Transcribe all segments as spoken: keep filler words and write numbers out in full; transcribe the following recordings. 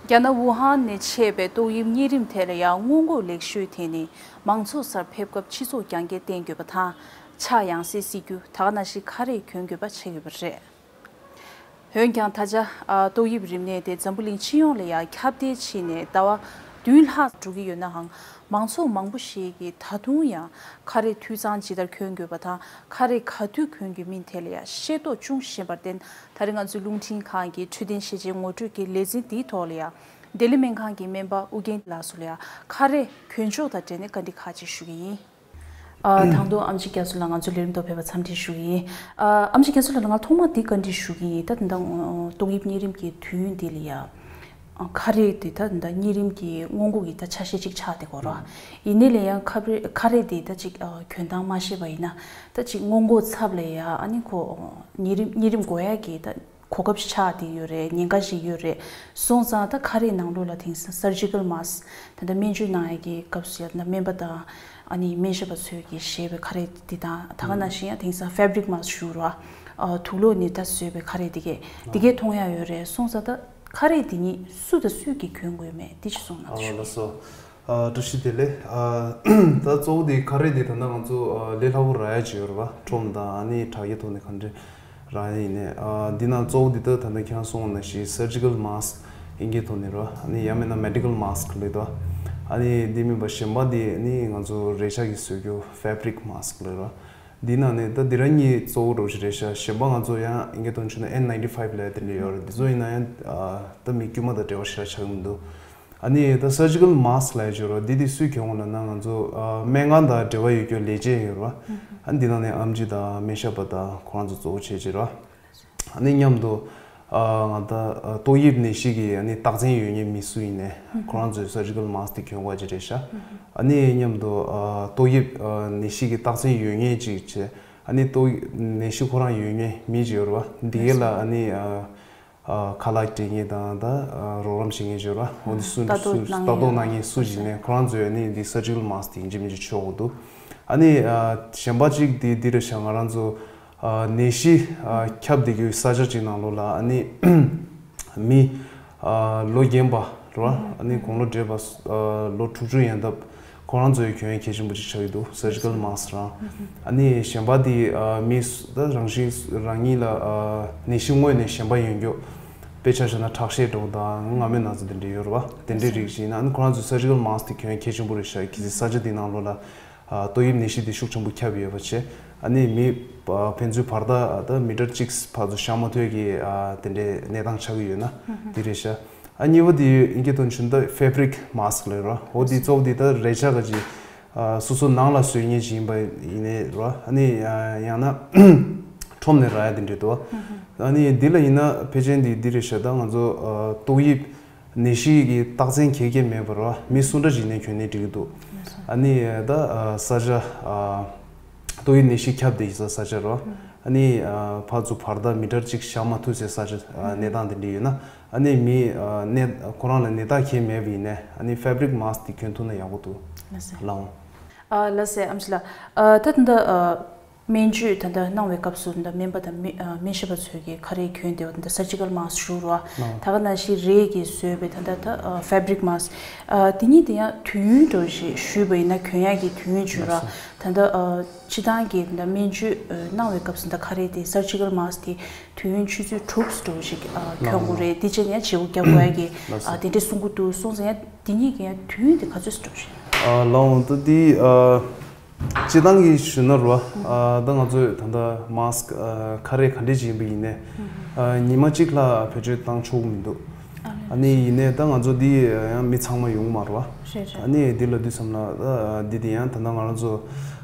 རྒྱ་ནག་ཝུ་ཧན་ནས་མཆེད་པའི་ཏོག་དབྱིབས་གཉན་རིམས་ཐད་ལ་ཡང་སྔོན་འགོག་ལེགས་ཤོས་དེ་ནི་མང་ཚོགས་སར་ཕེབས་སྐབས་སྤྱི་ཚོགས་རྒྱང་བཀྱེད་བསྟེན་དགོས་པ་དང་། ཕྱག་ཡང་སེ་བསིལ་རྒྱུ། ད་ག་ནང་བཞིན་ཁ་རས་གྱོན་དགོས་པ་ཆགས་ཡོད་པ་རེད། འོན་ཀྱང་ད་ཆ་ཨ། ཏོག་དབྱིབས་རིམས་ནད་དེ་འཛམ་བུ་གླིང་སྤྱི་ཡོངས་ལ་ཡང་ཁྱབ་གདལ་ཕྱིན་ནས་ཟླ་བ་བདུན་ལྷག་འགྲོ་གི་ཡོད་ནའང་། མང་ཚོགས་མང་པོ་ཞིག་གིས་ད་དུང་ཡང་ཁ་རས་འཐུས་ཚང་ཇི་ལྟར་གྱོན་དགོས་པ་དང་། ཁ་རས་ག་དུས་གྱོན་དགོས་མིན་ཐད་ལ་ཡང་ཤེས་རྟོགས་ཅུང་ཞན་པར་བརྟེན། ད་རེས་ང་ཚོའི་རླུང་འཕྲིན་ཁང་གི་འཕྲོད་བསྟེན་ཤེས་བྱའི་ངོ་སྤྲོད་ཀྱི་ལེ་ཚན་འདིའི་ཐོག་ལ་ཡང་། བདེ་ལེགས་སྨན་ཁང་གི་སྨན་པ་ཨུ་རྒྱན་ལགས་སུ་ལ་ཡང་ཁ་རས་གྱོན་ཕྱོགས་དང་འབྲེལ་ནས་བཀའ་འདྲི་ཁག་ཅིག་ཞུ་གི་ཡིན། ཨ། དང་ཐོག་ཨེམ་ཆི་རྒྱ་མཚོ་ལགས་ང་ཚོའི་ལས་རིམ་ཐོག་ཕེབས་པར་འཚམས་འདྲི་ཞུ་གི་ཡིན། ཨ། ཨེམ་ཆི་རྒྱ་མཚོ་ལགས་ལ་ང་ཐོག་མར་འདི་བཀའ་འདྲི་ཞུ་གི་ཡིན། ད་ད་ལྟ་ཏོག་དབྱིབས་གཉན་རིམས་ཀྱི་དུས་ཡུན་འདི་ལ་ཡང་། ཨ། ཁ་རས་དེ་ད་ད་ལྟ་གཉན་རིམས་ཀྱི་སྔོན་འགོག་གི་ད་ཆ་ཤས་གཅིག་ཆགས་བསྡད་ཀྱི་ཡོད་རེད། ཡིན་ནའི་ལས་ཡང་ཁ་རས་ཁ་རས་དེ་ད་ཅིག་ཨ། གྱོན་སྟངས་མ་ཤེས་པ་ཡིན་ན། ད་ཅིག་སྔོན་འགོག་ཚབ་ལ་ཡང་ཨ་ནི་ཁོ་གཉན་རིམས་གཉན་རིམས་འགོ་ཡག་གི་ད་གོ་སྐབས་ཤིག་ཆགས་བསྡད་ཡོད་རེད། ཉེན་ཁ་ཞིག་ཡོད་རེད། སོང་ཙང་ད་ཁ་རས་ནང་ལོགས་ལ་དེང་སང་surgical mask ད་ལྟ་སྨན་བཅོས་གནང་ཡག་གི་སྐབས་སུ་ཡང་ད་སྨན་པ་དང་ཨ་ནི་སྨན་ཞབས་པ་ཚོས་ཀྱིས་བཞེས་པའི་ཁ་རས་འདི་དང་། ད་ག་ནང་བཞིན་ཡང་དེང་སང་fabric mask ཞུ་རོགས། ཨ། དུག་ལོག་ནས་ད་བཟོས་པའི་ཁ་རས་འདི་གས་འདི་གས་མཐོང་ཡག་ཡོད་རེད། སོང་ཙང་ད་ཁ་རས་འདི་གཉིས་སུ་དང་སུས་ཀྱིས་གྱོན་དགོས་མེད་འདི་ཅིག་གསུངས་གནང་ཞུ། ཨ། ལགས་སོ། ཨ། བཀྲ་ཤིས་བདེ་ལེགས། ཨ། ད་གཙོ་བོ་དེ་ཁ་རས་དེ་ད་ལྟ་ང་ཚོ་ཨ། ལས་སླ་པོ་རག་ཡག་ཅིག་ཡོད་རེད་པ། ཁྲོམ་དང་ཨ་ནི་དྲ་རྒྱའི་ཐོག་ནས་ག་འདྲ་རག་ཡག་ཡིན་ནའི། ཨ། འདི་ནང་གཙོ་བོ་འདི་ད་ད་ལྟ་ཁྱེད་རང་གསུངས་པ་ནང་བཞིན་surgical mask ཨིན་སྐད་ཐོག་ནས་རེད་པ། ཨ་ནི་ཡང་མིན་ན་medical mask ལབ་འདུག་ཨ་ནི་འདི་མིན་པ་གཞན་པ་དེ་ནི་ང་ཚོ་རས་ཆ་གིས་བཟོ་རྒྱུ་fabric mask ལབ་རེད་པ། འདི་ནང་ནས་ད་འདི་རང་གཉིས་གཙོ་བོ་འདྲ་པོ་ཞིག་རེད་ཤག་གཞན་པ་ང་ཚོ་ཡང་ཨིན་སྐད་ཐོག་ནས་ན་ཨེན་ནའིན་ཊི་ཕའིབ་ལབ་ཡག་དེ་འདྲ་ཡོད་རེད། འདི་ཚོ་ཡིན་ན་ཡང་ཨ། ད་མི་དཀྱུས་མ་དང་འབྲེལ་བ་ཞེ་དྲག་ཆགས་ཀྱི་མི་འདུག་ཨ་ནི་ད་surgical mask ལབ་ཡག་ཅིག་ཡོད་རེད་པ། འདི་དེ་སུས་གྱོན་དགོས་ལབ་ན་ང་ཚོ་ཨ། སྨན་ཁང་དང་འབྲེལ་བ་ཡོད་རྒྱུ་ལས་བྱེད་ཡོད་རེད་པ། ཨ། འདི་ནང་ནས་ཨེམ་ཆི་དང་སྨན་ཞབས་པ་དང་ཁོ་རང་ཚོ་གཙོ་བོ་བྱས་ཅིག་རེད་པ། ཨ་ནི་མཉམ་དུ་ཨ། ང་ད་ཨ། ཏོག་དབྱིབས་ནད་གཞི་གི་ཨ་ནི་རྟགས་མཚན་ཡོད་མཁན་མི་སུ་ཡིན་ནའི་ཁོ་རང་ཚོས་surgical mask དེ་གྱོན་དགོས་ཀྱི་རེད་ཤག་ཨ་ནི་མཉམ་དུ་ཨ། ཏོག་དབྱིབས་ཨ། ནད་གཞི་གི་རྟགས་མཚན་ཡོད་མཁན་ཅིག་བྱས། ཨ་ནི་ཏོག་ནད་གཞི་ཁོ་རང་ཡོད་མཁན་མི་ཅིག་ཡོད་རེད་པ། འདི་ག་ལ་ཨ་ནི་ཨ། ཨ། ཁ་ལག་སྤྲད་མཁན་དང་ད་ཨ། རོགས་རམ་བྱེད་མཁན་ཅིག་ཡོད་རེད་པ། འོ་འདི་སུ་ལྟ་རྟོག་སུ་གནང་ལྟ་མཁན་རྟོག་ཡོད་གནང་མཁན་སུ་ཞིག་ཡིན་ནའི་ཁོ་རང་ཚོས་ཨ་ནི་འདི་surgical mask དེ་ཡིན་གཅིག་མིན་གཅིག་གྱོན་དགོས་འདུག་ཨ་ནི་ཨ། གཞན་པ་གཅིག་དེ་འདི་རེད་ཤག་ང་རང་ཚོ་ཨ། ནད་གཞི་ཨ། ཁྱབ་བསྡད་རྒྱུའི་ས་ཆ་གཅིག་ནང་ལོགས་ལ་ཨ་ནི་མི་ཨ། ལོ་རྒན་པ་རེད་པ། ཨ་ནི་དགུང་ལོ་བགྲེས་པ་ཨ། ལོ་དྲུག་ཅུ་ཡན་འདབ་ཁོ་རང་ཚོའི་གྱོན་ཡག་གལ་ཆེན་པོ་ཅིག་ཆགས་ཀྱི་འདུག surgical mask རང་། ཨ་ནི་གཞན་པ་དེ་ཨ། མི་སུ་ད་རང་བཞིན་རང་ཉིད་ལ་ཨ། ནད་གཞི་དངོས་གནས་གཞན་པ་ཡོད་རྒྱུ། དཔེ་ཆ་བཞག་ན་ཁྲག་ཤེད་འདྲ་པོ་དང་རྔ་མའི་ན་ཚ་དེ་འདྲ་ཡོད་རེད་པ། དེ་འདྲའི་རིགས་ཤིག་ཡིན་ན་ཨ་ནི་ཁོ་རང་ཚོས་surgical mask དེ་གྱོན་ཡག་གལ་ཆེན་པོ་རེད་ཤག་གལ་སྲིད་ས་ཆ་དེ་ནང་ལོགས་ལ་ཨ། ཏོག་དབྱིབས་ནད་གཞི་དེ་ཤུགས་ཆེན་པོ་ཁྱབ་ཡོད་པ་བྱས། ཨ་ནི་མི་ཨ། ཕན་ཚུན་བར་ཐག་ད་མི་ཊར་གཅིག་ཕར་ཚུར་བཞག་མ་ཐུབ་ཀྱི་ཨ། དེ་འདྲའི་གནས་སྟངས་ཆགས་ཀྱི་ཡོད་ན་དེ་རེད་ཤག་ཨ། གཉིས་པ་དེ་ཨིན་སྐད་ཐོག་ནས་ད་fabric mask ལབ་རེད་པ། འོ་དེ་གཙོ་བོ་དེ་ད་རས་ཆ་ག་ཅིག་ཨ། སོ་སོ་ནང་ལ་བཟོ་མཁན་ཅིག་ཡིན་པ་ཡིན་ནའི་རེད་པ། ཨ་ནི་ཨ། ཡང་ན་ཁྲོམ་ནས་རག་ཡག་དེ་འདྲ་འདུག་ཨ་ནི་འདི་ལ་ཡིན་ན་ཕལ་ཆེར་འདི་འདི་རེད་ཤག་ད་ང་ཚོ་ཨ། ཏོག་དབྱིབས་ནད་གཞི་གི་རྟགས་མཚན་གང་ཡང་མེད་པ་རེད་པ། མི་སུ་འདྲ་ཞིག་ཡིན་ནའི་གྱོན་ནའི་འགྲིག་གི་འདུག་ཨ་ནི་ད་ཨ། ས་ཆ་ཨ། ཏོག་དབྱིབས་ནད་གཞི་ཁྱབ་བསྡད་ཡོད་ས་ས་ཆ་རེད་པ། ཨ་ནི་ཨ། ཕར་ཚུར་བར་ཐག་མི་ཊར་གཅིག་བཞག་མ་ཐུབ་སའི་ས་ཆ་ཨ། གནས་སྟངས་དེ་འདྲ་ཡོད་ན་ཨ་ནི་མི་ཨ། གནས་ཁོ་རང་ལ་ནད་རྟགས་གང་ཡང་མེད་པ་ཡིན་ནའི་ཨ་ནི་fabric mask དེ་གྱོན་ཐུབ་ན་ཡག་པོ་འདུག་ལགས་སོ། ལགས་འོང་། ཨ། ལགས་སོ་ཨེམ་ཆི་ལགས། ཨ། ད་ད་ལྟ་ཨ། སྨན་བཅོས་ད་ལྟ་གནང་བའི་སྐབས་སུ་ད་སྨན་པ་དང་སྨན་ཨ། སྨན་ཞབས་པ་ཚོས་ཀྱིས་ཁ་རས་གྱོན་བསྡད་པ་ད་ལྟ་surgical mask ཞུ་རོགས། ད་ག་ནང་བཞིན་རས་ཀྱིས་བཟོས་པའི་ད་ལྟ་ད་ཨ། fabric mask ཨ། དེ་གཉིས་དེ་ཡང་དུས་ཡུན་འདྲ་པོ་ཞིག་ཞུས་པ་ཡིན་ན་གྱོན་ཡག་གི་དུས་ཡུན་བརྗོད་ར། ད་ལྟ་ཨ། སྤྱིར་བཏང་གི་ད་ལྟ་སྨན་བཅོས་ཨ། གནང་བའི་སྐབས་སུ་ད་ཁ་རས་དེ་surgical mask དེ་དུས་ཡུན་ཆུ་ཚོད་དྲུག་འདྲ་པོ་ཞིག་ཨ། གྱོན་དགོས་རེད། དེ་བྱས་ནས་བརྗེ་པོ་རྒྱག་དགོས་ཡག་གི་ཨ། དེ་འདྲས་གསུང་གི་འདུག་སོང་ཙང་ཡང་དེ་གཉིས་ཀྱི་ཡང་དུས་ཡུན་དེ་ག་ཚོད་འདྲ་པོ་ཞིག་ཨ། ལགས་འོང་། ད་དེ་ཨ། སྤྱིར་བཏང་གི་ཞུ་ན་རོ། ཨ། ད་ང་ཚོས་ད་ལྟ་mask ཨ། ཁ་རས་ག་འདྲས་ཅིག་ཡིན་པ་ཡིན་ནའི་ཨ། ཉི་མ་གཅིག་ལྷག་བེད་སྤྱོད་བཏང་ཆོག་གི་མི་འདུག་ཨ་ནི་ཡིན་ནའི་ད་ང་ཚོ་འདི་ཡང་མི་ཚང་མ་ཡོང་མ་རེད་པ། རེད་རེད། ཨ་ནི་འདི་ལབ་དུས་ཙམ་ལ་ད་འདི་དེ་ཡང་ད་ལྟ་ང་རང་ཚོ་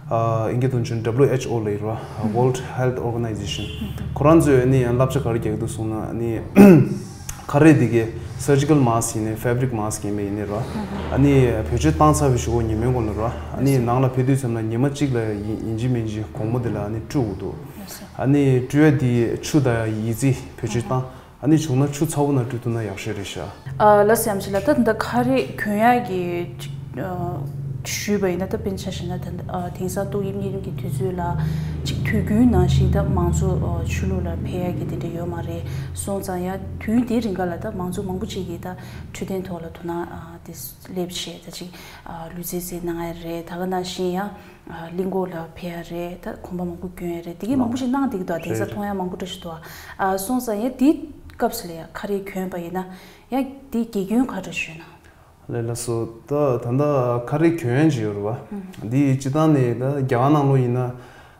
ཨ། ཨིན་སྐད་ཐོག་ནས་W H O ལབ་ཡོད་རེད་པ། World Health Organization ཁོ་རང་ཚོས་ཨ་ནི་ཡང་བསླབ་བྱ་ག་རེ་རྒྱག་གི་འདུག་གསུངས་ན་ཨ་ནི། ཁ་རས་འདི་གའི་surgical mask ཡིན་ནའི་fabric mask ཡིན་པ་ཡིན་ནའི་ར། ཨ་ནི་བེད་སྤྱོད་བཏང་ཚར་བའི་གཞུག་གུ་ཉི་མའི་གོང་ལ་ར། ཨ་ནི་ནང་ལ་ཕེབས་དུས་ཙམ་ལ་ཉི་མ་གཅིག་ལ་ཡིན་ཡིན་གཅིག་མིན་གཅིག་གོང་མོ་འདི་ལ་ཨ་ནི་བཀྲུ་དགོས་འདུག་ཨ་ནི་བཀྲུ་ཡ་འདི་ཆུ་དང་ཡི་ཙི་བེད་སྤྱོད་བཏང་། ཨ་ནི་བྱུང་ན་ཆུ་ཚ་པོ་ནང་བཀྲུ་ཐུབ་ན་ཡག་ཤོས་རེད་ཤག་ཨ། ལགས་སོ་ཨེམ་ཆི་ལགས། ད་ད་ཁ་རས་གྱོན་ཡག་གི་ཅིག་ཨ། ཞུས་པ་ཡིན་ན་ད་དཔེར་ན་ཆ་བཞག་ན་ད་ཨ་དེང་སང་ཏོག་དབྱིབས་གཉན་རིམས་ཀྱི་དུས་ཚོད་ལ་ཅིག་དུས་རྒྱུན་ནང་བཞིན་ད་མང་ཚོགས་ཨ་ཆོས་ལུགས་ལ་ཕེབས་ཡ་གི་དེ་འདྲ་ཡོད་མ་རེད། སོང་ཙང་ཡང་དུས་དེའི་རིང་ག་ལ་ད་མང་ཚོགས་མང་པོ་ཅིག་གིས་ད་འཕྲོད་བསྟེན་ཐོག་ལ་དོ་སྣང་ཨ་དེ་སླེབས་བྱས་ད་ཅིག་ཨ་ལུས་རྩལ་རྩེད་གནང་ཡ་རེད། ད་ག་ནང་བཞིན་ཡང་ཨ་གླིང་སྐོར་ལ་ཕེབས་ཡ་རེད། ད་གོམ་པ་མང་པོ་སྐྱོན་ཡ་རེད། དེ་གས་མང་པོ་ཅིག་གནང་བསྡད་ཀྱི་འདུག་དེང་སང་མཐོང་ཡ་མང་པོ་འདྲ་ཞིག་འདུག་ཨ་སོང་ཙང་ཡང་དེའི་སྐབས་སུ་ལ་ཡང་ཁ་རས་གྱོན་པ་ཡིན་ན་ཡང་དེའི་དགེ་སྐྱོན་ག་འདྲ་ཞུས་ན། ལགས་ལགས་སོ། ད་ད་ལྟ་ཁ་རས་གྱོན་གྱི་ཡོད་རེད་བ། འདི་སྤྱི་བཏང་ནས་ད་རྒྱ་གར་ནང་ལོགས་ཡིན་ན་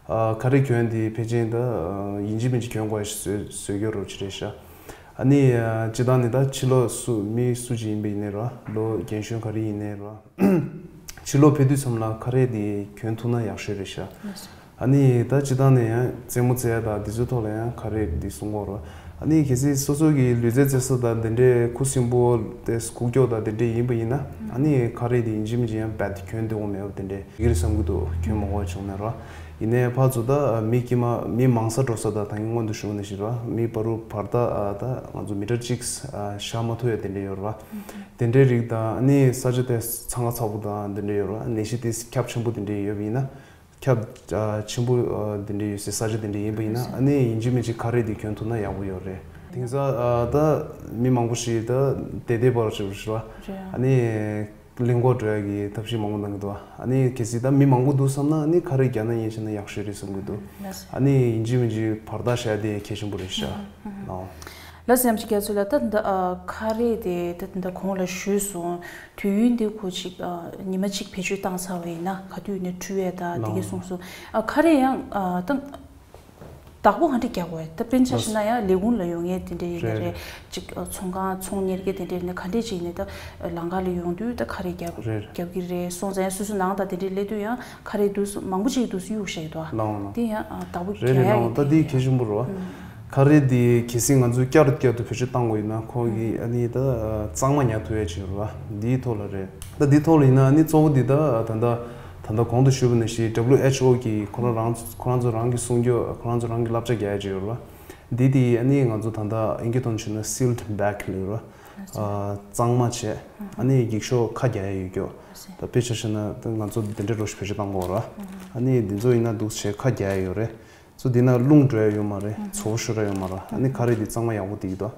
ཨ་ཁ་རས་གྱོན་དེ་ཕལ་ཆེར་ད་ཡིན་གཅིག་མིན་གཅིག་གྱོན་དགོས་ཞེས་བཟོས་བཟོས་ཡོད་རོགས་ཅི་རེད་ཤག་ཨ་ནི་ཨ་སྤྱི་བཏང་ནས་ད་ཕྱི་ལོགས་སུ་མི་སུ་ཅིག་ཡིན་པ་ཡིན་ནའི་རེད་བ། ལོ་རྒན་གཞོན་ག་རེ་ཡིན་ནའི་རེད་བ། ཕྱི་ལོགས་ཕེབས་དུས་ཙམ་ལ་ཁ་རས་དེ་གྱོན་ཐུབ་ན་ཡག་ཤོས་རེད་ཤག་ཨ་ནི་ད་སྤྱི་བཏང་ནས་ཡང་རྩེད་མོ་རྩེ་ཡ་དང་དེ་ཚོའི་ཐོག་ལ་ཡང་ཁ་རས་འདི་གསུང་གི་ཡོད་རེད། ཨ་ནི་གལ་སྲིད་སོ་སོ་གི་ལུས་རྩལ་རྩེ་ས་དང་དེ་འདྲའི་ཁུ་སིམ་པོ་དེ་ཁུག་ཀྱོག་དང་དེ་འདྲའི་ཡིན་པ་ཡིན་ན་ཨ་ནི་ཁ་རས་འདི་ཡིན་གཅིག་མིན་གཅིག་ཡང་རྦད་དེ་གྱོན་བསྡད་དགོས་མེད་པ་དེ་འདྲའི་ཡིན་གྱི་རེད་བསམ་གྱི་འདུག་གྱོན་མ་དགོས་བྱུང་ན་ར། ཡིན་ནའི་ཕར་ཚུར་ད་མི་དཀྱིལ་མ་མི་མང་ས་འགྲོ་ས་དང་ད་གིན་སྔོན་དུ་ཞུས་པ་ནང་བཞིན་ར་མི་བར་དུ་བར་ཐག་ད་ང་ཚོ་མི་ཊར་གཅིག་བཞག་མ་ཐུབ་ཡ་དེ་འདྲའི་ཡོད་ར། དེ་འདྲའི་རིགས་དང་ཨ་ནི་ས་ཆ་དེ་ཚང་ཁ་ཚ་པོ་དང་དེ་འདྲའི་ཡོད་ར། ནད་གཞི་དེ་ཁྱབ་ཆེན་པོ་དེ་འདྲའི་ཡོད་པ་ཡིན་ན། ཁྱབ་ཨ་ཆེན་པོ་ཨ་འདི་འདྲའི་ཡོད་སའི་ས་ཆ་དེ་འདྲ་ཡིན་པ་ཡིན་ན་ཨ་ནི་ཡིན་གཅིག་མིན་གཅིག་ཁ་རས་འདི་གྱོན་ཐུབ་ན་ཡག་པོ་ཡོད་རེད། དེང་སང་ཨ་ད་མི་མང་པོ་ཞིག་ད་བདེ་བདེ་བར་ཞིག་རེད་བ། ཨ་ནི་གླིང་སྐོར་འགྲོ་ཡ་གི་ཐབས་ཤེས་མང་པོ་གནང་གི་འདུག་ཨ་ནི་གལ་སྲིད་ད་མི་མང་པོ་འདུག་བསམ་ན་ཨ་ནི་ཁ་རས་རྒྱག་ན་ཡིན་ཕྱིན་ན་ཡག་ཤོས་རེད་བསམ་གི་འདུག་ཨ་ནི་ཡིན་གཅིག་མིན་གཅིག་བར་ཐག་བཞག་དེ་གལ་ཆེན་པོ་རེད་ཤག་ལགས། ལགས་སེམས་ཅན་རྒྱ་མཚོ་ལགས། ད་ད་ཨ་ཁ་རས་དེ་ད་ད་གོང་ལ་ཞུས་སོང་། དུས་ཡུན་དེ་ཁོ་ཅིག་ཨ་ཉི་མ་གཅིག་བེད་སྤྱོད་བཏང་ཚར་བ་ཡིན་ན་ག་དུས་ནས་འཁྲུ་ཡས་ད་དེ་གས་གསུངས་སོང་། ཨ་ཁ་རས་ཡང་ཨ་ད་བདག་པོ་ག་འདྲས་རྒྱག་དགོས། ད་དཔེར་ན་ཆ་བཞག་ན་ཡང་ལས་ཁུངས་ལ་ཡོང་མཁན་དེ་འདྲས་ཡིན་ནའི་རེད། ཅིག་ཨ་ཚོང་ཁང་ཚོང་གཉེར་མཁན་དེ་འདྲས་ཡིན་ན་ག་འདྲས་ཅིག་ཡིན་ནའི་ད་ལམ་ཁ་ལ་ཡོང་དུས་ད་ཁ་རས་རྒྱག་རྒྱབ་ཀྱི་རེད། སོང་ཙང་ཡང་སོ་སོ་ནང་དང་དེ་འདྲས་སླེབས་དུས་ཡང་ཁ་རས་འདུག་སེ་མང་པོ་ཅིག་འདུག་སེ་གཡུག་བཞག་གི་འདུག་ཨ། ལགས་འོང་ལགས། དེ་ཡང་ཨ་བདག་པོ་རེད་རེད། རྒྱག་ལགས་འོང་། ཡ་ད་གི་དེ་གལ་ཆེན་པོ་རེད་བ། ཁ་རས་འདི་གལ་སྲིད་ང་ཚོས་བསྐྱར་བསྐྱར་དུ་བེད་སྤྱོད་བཏང་དགོས་ཡིན་ན་ཁོང་གིས་ཨ་ནི་ད་གཙང་མ་ཉར་ཐུབ་ཡ་ཅིག་ཡོད་རེད་བ། འདིའི་ཐོག་ལ་རེད། ད་འདིའི་ཐོག་ལ་ཡིན་ན་ཨ་ནི་གཙོ་བོ་འདི་ད་ད་ད་ད་ལྟ་གོང་དུ་ཞུས་པ་ནང་བཞིན་W H O གིས་ཁོ་རང་རང་ཁོ་རང་ཚོ་རང་གི་སྲུང་སྐྱོབ་ཁོ་རང་ཚོ་རང་གི་བསླབ་བྱ་རྒྱག་ཡ་ཅིག་ཡོད་རེད་བ། འདི་དེ་ཨ་ནི་ང་ཚོ་ད་ལྟ་ཨིན་སྐད་ཐོག་ནས་ཞུས་ན་sealed bag ལབ་ཡོད་རེད་བ། ཨ་གཙང་མ་བྱས་ཨ་ནི་འགྱིག་ཤོག་ཁ་རྒྱག་ཡ་ཡོད་རྒྱུ། ད་དཔེ་ཆ་བཞག་ན་ད་ང་ཚོ་འདི་འདྲའི་རོ་ཞིག་བེད་སྤྱོད་བཏང་དགོས་རེད་བ། ཨ་ནི་འདི་ཚོ་ཡིན་ན་འདུག་སེ་བྱས་ཁ་རྒྱག་ཡ་ཡོད་རེད། སོ་འདི་ན་རླུང་འགྲོ་ཡ་ཡོད་མ་རེད། ཚོ་བ་ཤོར་ཡ་ཡོད་མ་རེད། ཨ་ནི་ཁ་རས་འདི་གཙང་མ་ཡག་པོ་བསྡད་ཀྱི་འདུག་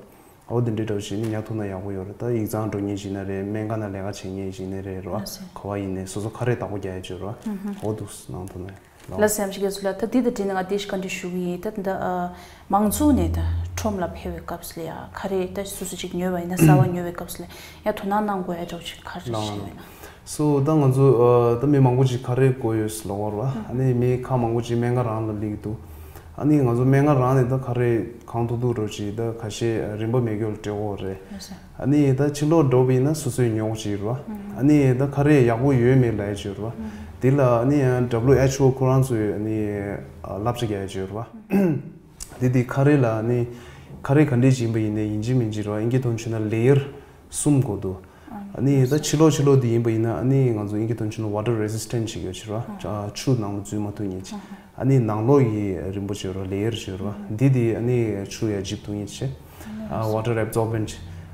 འོ་འདི་འདྲའི་འདྲ་བ་ཞིག་ནི་ཉར་ཐུབ་ན་ཡག་པོ་ཡོད་རེད། ད་ཡིག་ཚང་འགྲོ་མཁན་ཞིག་ན་རེད། སྨན་ཁང་ན་ལས་ཀ་བྱེད་མཁན་ཞིག་ན་རེད་རེད་བ། ག་བ་ཡིན་ནའི་སོ་སོ་ཁ་རས་བདག་པོ་རྒྱག་ཡ་ཅིག་ཡོད་རེད་བ། འོ་འདུག་སེ་གནང་ཐུབ་ན་ཡག་ལགས་སེམས་ཅན་རྒྱ་མཚོ་ལགས། ད་འདི་དང་འབྲེལ་ནས་ང་བཀྲ་ཤིས་བཀའ་འདྲི་ཞུ་གི་ཡིན། ད་ད་ཨ་མང་ཚོགས་ནས་ད་ཁྲོམ་ལ་ཕེབས་པའི་སྐབས་སུ་ལ་ཡ་ཁ་རས་ད་སོ་སོ་ཅིག་ཉོས་པ་ཡིན་ན་གསར་པ་ཉོས་པའི་སྐབས་སུ་ལ་ཡ་དོ་སྣང་གནང་དགོས་ཡ་འདྲ་བོ་ཅིག་ག་རེ་ལགས་ཞུ་ཡོད་ན། སོ་ད་ང་ཚོ་ཨ་ད་མི་མང་པོ་ཅིག་ཁ་རས་དགོས་ཡོད་ཟེར་ལབ་ཀྱི་ཡོད་རེད་བ། ཨ་ནི་མི་ཁག་མང་པོ་ཅིག་སྨན་ཁང་རང་ལ་སླེབས་ཀྱི་འདུག་ཨ་ནི་ང་ཚོ་སྨན་ཁང་རང་ནས་ད་ཁ་རས་གང་ཐུབ་ཐུབ་འདྲ་བོ་ཅིག་ད་ཁ་ཤས་རིན་པ་མེད་རྒྱུ་ལ་སྤྲད་དགོས་རེད། ཨ་ནི་ད་ཕྱི་ལོགས་འགྲོ་བ་ཡིན་ན་སོ་སོས་ཉོ་དགོས་ཅིག་ཡོད་རེད་བ། ཨ་ནི་ད་ཁ་རས་ཡག་པོ་ཡོད་མེད་ལབ་ཡ་ཅིག་ཡོད་རེད་བ། འདི་ལ་ཨ་ནི་W H O ཁོ་རང་ཚོས་ཨ་ནི་ཨ་བསླབ་བྱ་རྒྱག་ཡ་ཅིག་ཡོད་རེད་བ། དེ་དེ་ཁ་རས་ལ་ནི་ཁ་རས་ག་འདྲས་ཅིག་ཡིན་པ་ཡིན་ནའི་ཡིན་གཅིག་མིན་གཅིག་རེད་བ། ཨིན་སྐད་ཐོག་ནས་ཞུས་ན་ལེ་ཡར་གསུམ་དགོས་འདུག་ཨ་ནི་ད་ཕྱི་ལོགས་ཕྱི་ལོགས་དེ་ཡིན་པ་ཡིན་ན་ཨ་ནི་ང་ཚོ་ཨིན་སྐད་ཐོག་ནས་ཞུས་ན་water resistant ཅིག་ཡོད་ཅིག་རེད་བ། ཆུ་ནང་ལ་འཛུལ་མ་ཐུབ་མཁན་ཅིག་ཨ་ནི་ནང་ལོགས་ཀྱི་རིང་པོ་ཅིག་ཡོད་རེད་བ། ལེ་ཡར་ཅིག་ཡོད་རེད་བ། འདི་དེ་ཨ་ནི་ཆུ་ཡར་འཇིབ་ཐུབ་མཁན་ཅིག་ཨ་water absorbent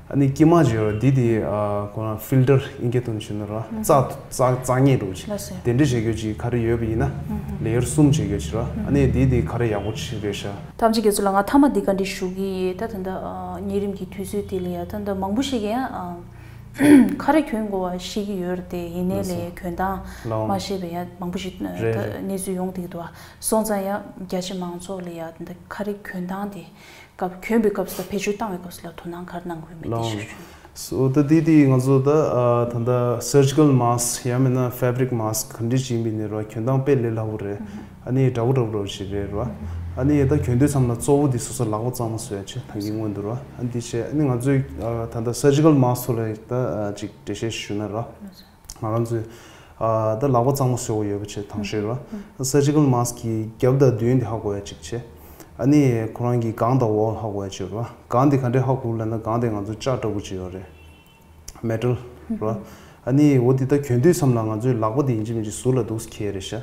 ཨ་ནི་དཀྱིལ་མ་ཅིག་ཡོད་རེད། འདི་དེ་ཨ་ཁོ་རང་ཕིལ་ཊར་ཨིན་སྐད་ཐོག་ནས་ཞུས་ན་ར་རྩ་རྩ་རྩ་ཉེ་འགྲོ་ཅིག་ལགས་སོ། དེ་འདྲ་བྱེད་རྒྱུ་ཅིག་ཁ་རས་ཡོད་པ་ཡིན་ན་ལེ་ཡར་གསུམ་བྱེད་རྒྱུ་ཅིག་ར། ཨ་ནི་འདི་དེ་ཁ་རས་ཡག་པོ་ཅིག་རེད་ཤག་ཐམས་ཅད་རྒྱ་མཚོ་ལགས། ང་མཐའ་མ་འདི་བཀའ་འདྲི་ཞུ་གི་ཡིན། ད་ད་ལྟ་ཨ་གཉན་རིམས་ཀྱི་དུས་ཚོད་དེ་ལ་ཡ་ད་ད་མང་པོ་ཞིག་གིས་ཡང་ཨ་ཁ་རས་གྱོན་དགོས་པ་ཤེས་ཀྱི་ཡོད་རེད་དེ། ཡིན་ནའི་ལས་གྱོན་སྟངས་ལགས་འོང་། མ་ཤེས་པའི་ཡ་མང་པོ་ཞིག་རེད་ད་རེད། གནས་ཚུལ་ཡོང་བསྡད་ཀྱི་འདུག་བ། སོང་ཙང་ཡ་རྒྱ་ཆེ་མང་ཚོགས་ལ་ཡ་ད་ཁ་རས་གྱོན་སྟངས་དེ་སྐབས་གྱོན་པའི་སྐབས་སུ་ལ་བེད་སྤྱོད་བཏང་བའི་སྐབས་སུ་ལ་དོ་སྣང་ག་རེ་གནང་དགོས་མིན་དེ་ལགས་འོང་། ཞུ་ཞུ། སོ་ད་དེ་དེ་ང་ཚོ་ད་ཨ་ད་ལྟ་surgical mask ཡང་མིན་ན་fabric mask ག་འདྲ་ཅིག་ཡིན་པ་ཡིན་ནའི་ར་གྱོན་སྟངས་དཔེ་ལས་སླ་པོ་རེད། ཨ་ནི་འདྲ་པོ་འདྲ་པོ་འདྲ་པོ་ཞིག་རེད་ར། ཨ་ནི་ད་གྱོན་དུས་ཙམ་ལ་གཙོ་བོ་འདི་སོ་སོ་ལག་པ་གཙང་མ་བཟོ་ཡ་ཆེད་ད་གིན་སྔོན་དུ་ར། ཨ་འདི་བྱས་ཨ་ནི་ང་ཚོའི་ཨ་ད་ལྟ་surgical mask ཐོག་ལ་ད་ཨ་ཅིག་འགྲེལ་བཤད་ཞུ་ན་ར། ང་རང་ཚོས་ཨ་ད་ལག་པ་གཙང་མ་བཟོ་དགོས་ཡོད་པ་བྱས་དང་ཤོས་ར། surgical mask གི་རྒྱབ་དང་མདུན་དེ་ཧ་གོ་ཡ་ཅིག་བྱས། ཨ་ནི་ཁོ་རང་གི་སྒང་དང་འོག་ཧ་གོ་ཡ་ཅིག་ར། སྒང་དེ་ག་འདྲས་ཧ་གོ་ལབ་ན་སྒང་དེ་ང་ཚོ་ལྕགས་འདྲ་པོ་ཅིག་ཡོད་རེད། མེ་ཊལ་ར། ཨ་ནི་འོ་དེ་ད་གྱོན་དུས་ཙམ་ལ་ང་ཚོའི་ལག་པ་དེ་ཡིན་གཅིག་མིན་གཅིག་ཟུར་ལ་འདུག་སེ་འཁྱེར་རེད་ཤག་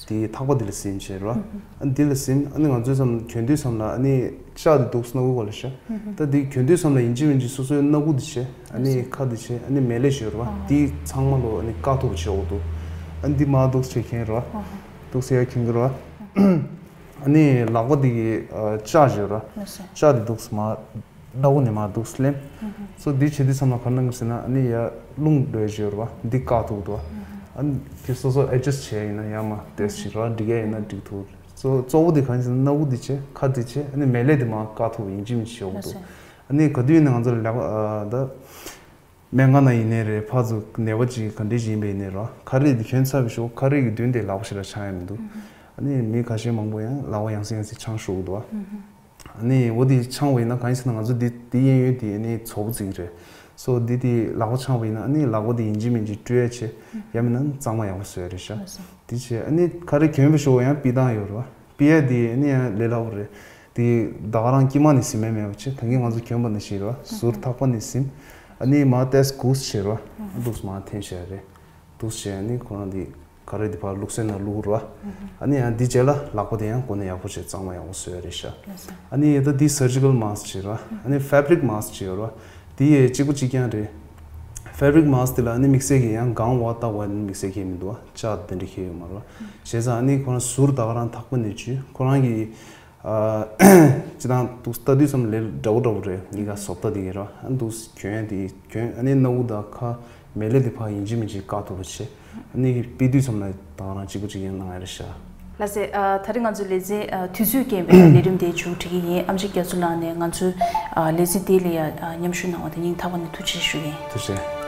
དེའི་ཐག་པ་དེ་ལ་ཟིན་བྱས་རོ། ཨ་ནི་དེ་ལ་ཟིན། ཨ་ནི་ང་ཚོའི་བསམ་གྱོན་དུས་བསམ་ལ་ཨ་ནི་ལྕགས་དེ་འདུག་སྣ་ཁུག་གོ་ལ་ཤ། ད་དེ་གྱོན་དུས་བསམ་ལ་ཡིན་གཅིག་མིན་གཅིག་སོ་སོའི་སྣ་ཁུག་དེ་བྱས། ཨ་ནི་ཁ་དེ་བྱས། ཨ་ནི་མལ་ལས་བྱས་རོ། དེ་ཚང་མ་ལོ་ཨ་ནི་བཀག་ཐུབ་པ་བྱས་འོ་འདུག་ཨ་ནི་དེ་མ་འདུག་བྱས་གྱོན་རོ། འདུག་སེ་ཡ་གྱོན་གྱི་རོ། ཨ་ནི་ལག་པ་དེ་གི་ལྕགས་བྱས་རོ། ལྕགས་དེ་འདུག་སེ་མ། སྣ་བུག་ནས་མར་འདུག་སེ་ལེན། སོ་འདི་བྱེད་དུས་ཙམ་ལ་ག་རེ་གནང་གི་ཟེར་ན། ཨ་ནི་ཡ་རླུང་འགྲོ་ཡ་ཅིག་ཡོད་རེད་བ། འདི་བཀག་ཐུབ་འདུག་ཨ་ནི་དེ་སོ་སོ་ཨེ་ཇེ་སི་ཊི་བྱས་ཡིན་ན་ཡང་མ་ཏོག་ཙམ་ཅིག་ར་འགྲིག་ཡ་ཡིན་ན་འགྲིག་ཐུབ། སོ་གཙོ་བོ་དེ་ག་རེ་ཟེར་ན་སྣ་བུག་འདི་བྱས། ཁ་འདི་བྱས། ཨ་ནི་མལ་ལས་དེ་མར་བཀག་ཐུབ་ཡིན་གཅིག་མིན་གཅིག་བྱེད་འོ་འདུག་ཨ་ནི་ག་དུས་ཡིན་ན་ང་ཚོ་ལ་ལས་ཀ་ད་སྨན་ཁང་ནང་ཡིན་ནའི་རེད། ཕར་ཚུར་ནད་པ་ཅིག་ག་འདྲས་ཅིག་ཡིན་པ་ཡིན་ནའི་ར། ཁ་རས་འདི་གྱོན་ཚར་བའི་ཤོག་ཁ་རས་ཀྱི་མདུན་དེ་ལག་པ་ཞེ་དྲག་འཆང་ཡ་མི་འདུག་ཨ་ནི་མི་ཁ་ཤས་མང་པོ་ཡང་ལག་པ་ཡང་སེ་ཡང་སེ་འཆང་ཤོར་གི་འདུག་བ། ཨ་ནི་འོ་དེ་འཆང་བ་ཡིན་ན་གང་ཡིན་ཟེར་ན། ང་ཚོ་འདི་འདི་གཡས་གཡོན་དེ་ཨ་ནི་མཚོ་པོ་བརྩིགས་རེད། སོ་འདི་དེ་ལག་པ་འཆང་བ་ཡིན་ན་ཨ་ནི་ལག་པ་དེ་ཡིན་གཅིག་མིན་གཅིག་བཀྲུ་ཡ་བྱེད། ཡང་མིན་ན་གཙང་མ་ཡག་པོ་བཟོ་ཡ་རེད་ཤག་དེ་བྱས་ཨ་ནི་ཁ་རས་གྱོན་པའི་ཤོག་ཡང་ཕུད་སྟངས་ཡོད་རེད་བ། ཕུད་ཡ་དེ་ཨ་ནི་ཡང་ལས་སླ་པོ་རེད། དེ་ད་ག་རང་དཀྱིལ་མ་ནས་ཟིན་མེད་མེད་པ་བྱས། ད་གིན་ང་ཚོ་གྱོན་པ་ནང་བཞིན་རེད་བ། ཟུར་ཐག་པ་ནས་ཟིན། ཨ་ནི་མར་ཏོག་ཙམ་འགུགས་བྱས་རེད་བ། ཨ་འདུག་སེ་མར་འཐེན་བྱས་རེད། འདུག་སེ་བྱས་ཨ་ནི་ཁོ་རང་དེ་ཁ་རས་དེ་ཕར་བླུགས་སའི་ནང་བླུགས་རོ། ཨ་ནི་ཡང་འདི་རྗེས་ལ་ལག་པ་དེ་ཡང་སྒོ་ནས་ཡག་པོ་བྱས་གཙང་མ་ཡག་པོ་བཟོ་ཡ་རེད་ཤག་ཨ་ནི་ད་འདི་སར་ཇི་ཀལ་མཱ་སི་ཀི་བྱས་རོ། ཨ་ནི་ཕེབ་རིག་མཱ་སི་ཀི་བྱས་ཡོད་རོ། འདི་ཡི་གཅིག་པ་གཅིག་རྐྱང་རེད། ཕེབ་རིག་མཱ་སི་ཀི་དེ་ལ་ཨ་ནི་དམིགས་བསལ་གྱི་ཡང་གང་བ་ལྟ་བ་ནི་དམིགས་བསལ་གྱི་མི་འདུག་བ། ལྕགས་དེ་འདྲ་ཁྱེར་ཡོད་མ་རེད་བ། བྱས་ཙང་ཨ་ནི་ཁོ་རང་ཟུར་ད་ག་རང་ཐག་པ་ནས་འཇུས། ཁོ་རང་གི་ཨ་སྤྱིར་བཏང་འདུག་ལྟ་དུས་ཙམ་ལས་འདྲ་བོ་འདྲ་བོ་རེད། གཉིས་ཀ་བཟོ་ལྟ་དེ་གི་རེད་བ། ཨ་འདུག་གྱོན་ཡ་དེ་གྱོན། ཨ་ནི་སྣ་བུག་དང་ཁ་མལ་ལས་དེ་ཕར་ཡིན་གཅིག་མིན་གཅིག་བཀག་ཐུབ་པ་བྱས། ཨ་ནི་ཕུད་དུས་ཙམ་ལ་ད་ག་རང་གཅིག་པ་གཅིག་རྐྱང་གནང་ཡ་རེད་ཤག་ལགས་སེ། ཨ་ད་རེས་ང་ཚོའི་ལེ་ཚན་ཨ་དུས་ཚོད་རྐྱེན་པས་ལས་རིམ་དེ་མཇུག་སྒྲིལ་གྱི་ཡིན། ཨེམ་ཆི་རྒྱ་མཚོ་ལགས་ནས་ང་ཚོའི་ཨ་ལེ་ཚན་དེ་ལ་ཡ་ཨ་མཉམ་ཞུགས་གནང་བ་དེ་སྙིང་ཐག་པ་ནས་ཐུགས་རྗེ་ཆེ་ཞུ་གི་ཡིན། ཐུགས་རྗེ་ཆེ།